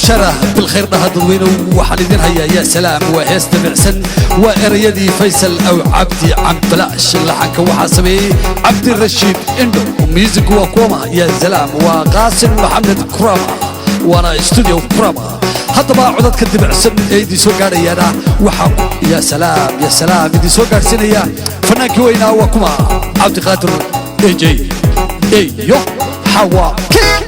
Bishaara bilkhayr dhaha dadweyne. Waxaan idin hayaa, yaa salaam, waa hees dabicsan, waa erayadii Faysal Aw Cabdi Cambalaash, laxanka waxaa sameeyey Cabdirashiid Indho, music waa kuwama? Yaa salaam, waa Qaasim Maxamed Kurama, waana Studio Kurama. Haddaba codadka dibicsan ee idin soo gaadhayaana waxaa, yaa salaam, yaa salaam, idin soo gaadhsiinaya fanaankii weynaa. Waa kuma? Cabdiqaadir AJ iyo Xawa King.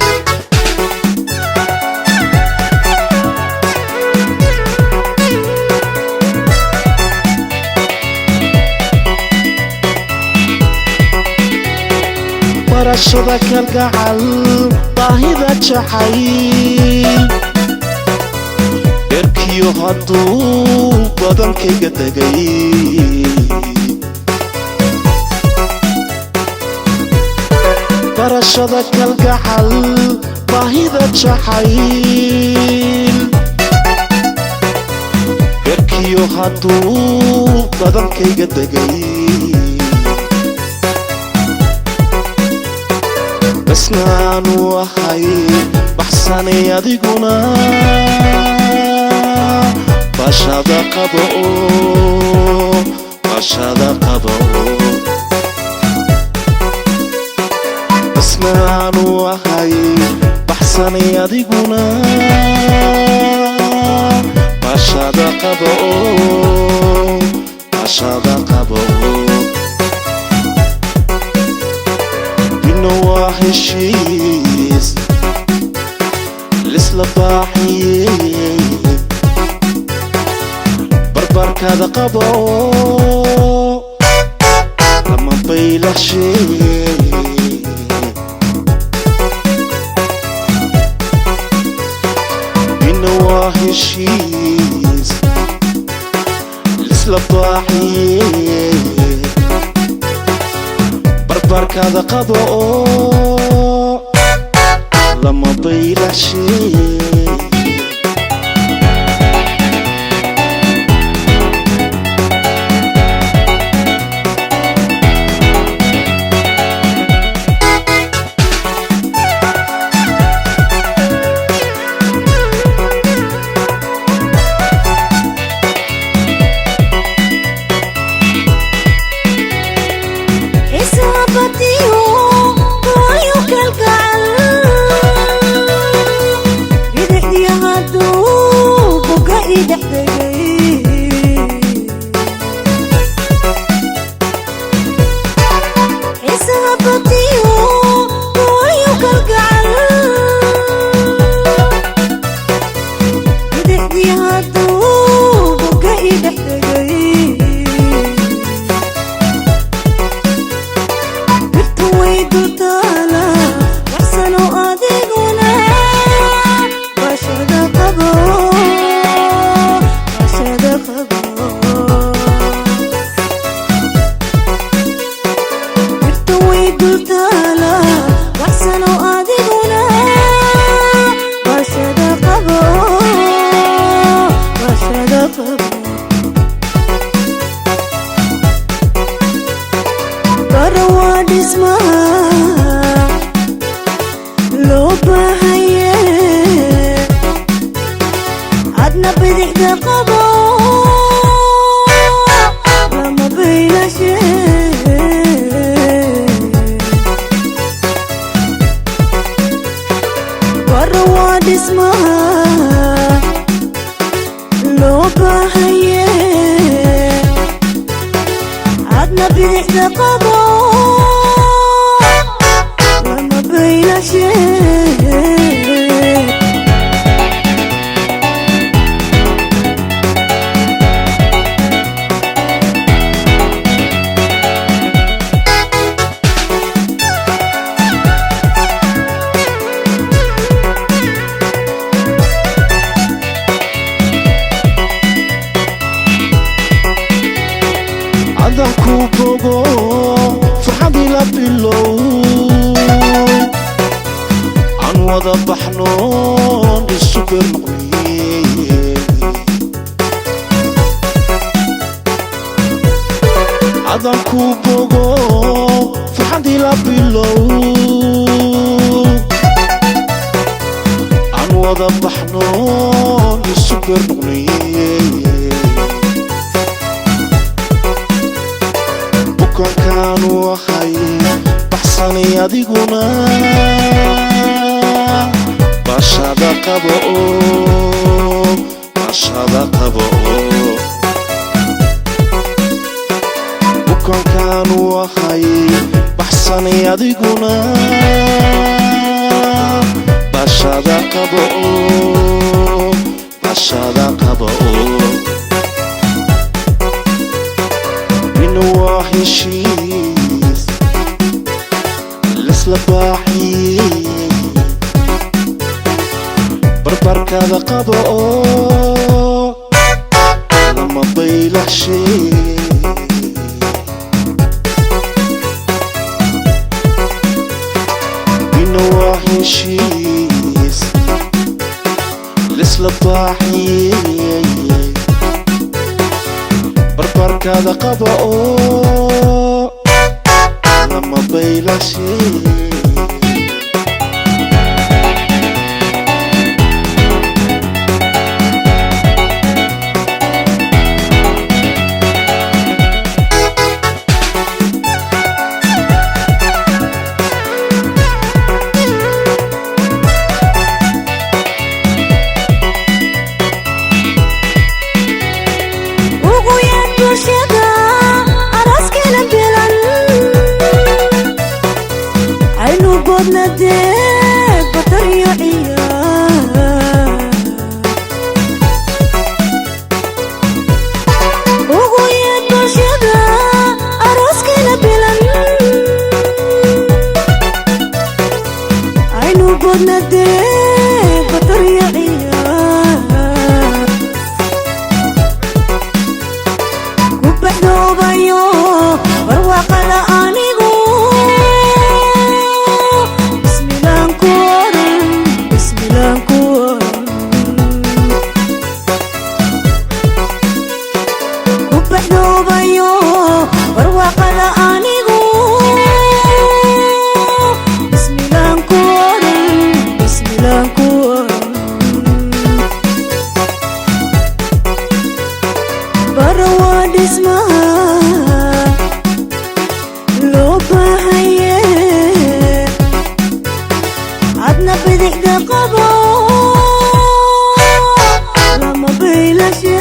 Barashada kalgacal, baahida jacayl, dherkiyo hadduu badankayga degay, barashada kalgacal, baahida jacayl, dherkiyo hadduu badankayga degay, basnaanu ahay baxsanay, adiguna bashada qabo, bashada qabo. Basnaanu ahay baxsanay, adiguna bashada qabo, bashada qabo. Bino waa heshiis lisla baaxiyey, barbarkaada qabo, lama baylashe. Bino waa heshiis lisla baaxiyey, barbarkaada qabo, lama baylashe. Isabatiyo waayo kalgacal, bidixdiyo hadduu buga i dhex degay, isabatiyo waayo kalgacal, bidixdiyo hadduu buga i dhex degay, birtu way dultaala waxsano, adiguna bashada qabo, bashada qabo. Birtu way dultaala waxsano, adiguna bashada qabo, bashada qabo. Bara waa dhismaha loo baahaye, adna bidixda qabo, lama baylashe. Bara waa dhismaha loo baahaye, adna bidixda qabo, lama baylashe. Adan ku bogo, farxadii la bilow, aan wada baxnoon isu beernoqniye. Adan ku bogo, farxadii la bilow, aan Wada baxnoon isu beernoqniye. Bukaankaanu ahay baxsanay, adiguna baashada qabo oo baashada qabo oo. Bukaankaanu ahay baxsanay, adiguna baashada qabo oo baashada qabo oo. Bino waa heshiis lisla baaxiyey, barbarkaada qabo oo lama baylashay. Bino waa heshiis lisla baaxiyey, barbarkaada qaba oo lama baylashay. Ugu yaad bulshada arooskiina bilan, aynu boodna dee batar iyo ciyaar. Ugu yaad bulshada arooskiina bilan, aynu boodna dee batar iyo ciyaar. Ku baxdoobayo barwaaqada anigu bismilaan ku oran, bismilaan ku oran. Ku baxdoobayo barwaaqada anigu bismilaan ku oran, bismilaan ku oran. Bara waa dhismaha loo baahaye, adna bidixda qabo lama baylashe.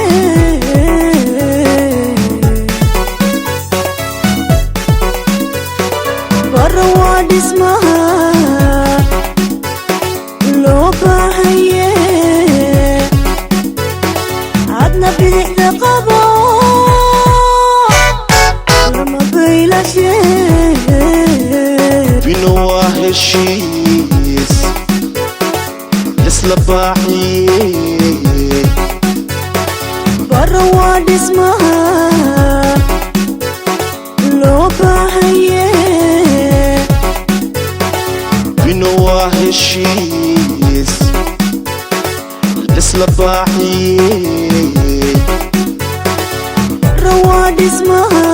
Bara waa dhismaha loo baahaye, adna bidixda qabo lama baylashe. Bino waa heshiis lisla baaxiyey, Bara waa dhismaha loo baahaye. Bino waa heshiis lisla baaxiyey, Rawaa dhismaha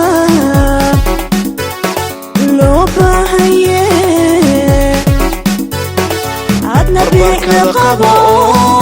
loo baahaye, adna bidixda barbarkaada qabo qabo.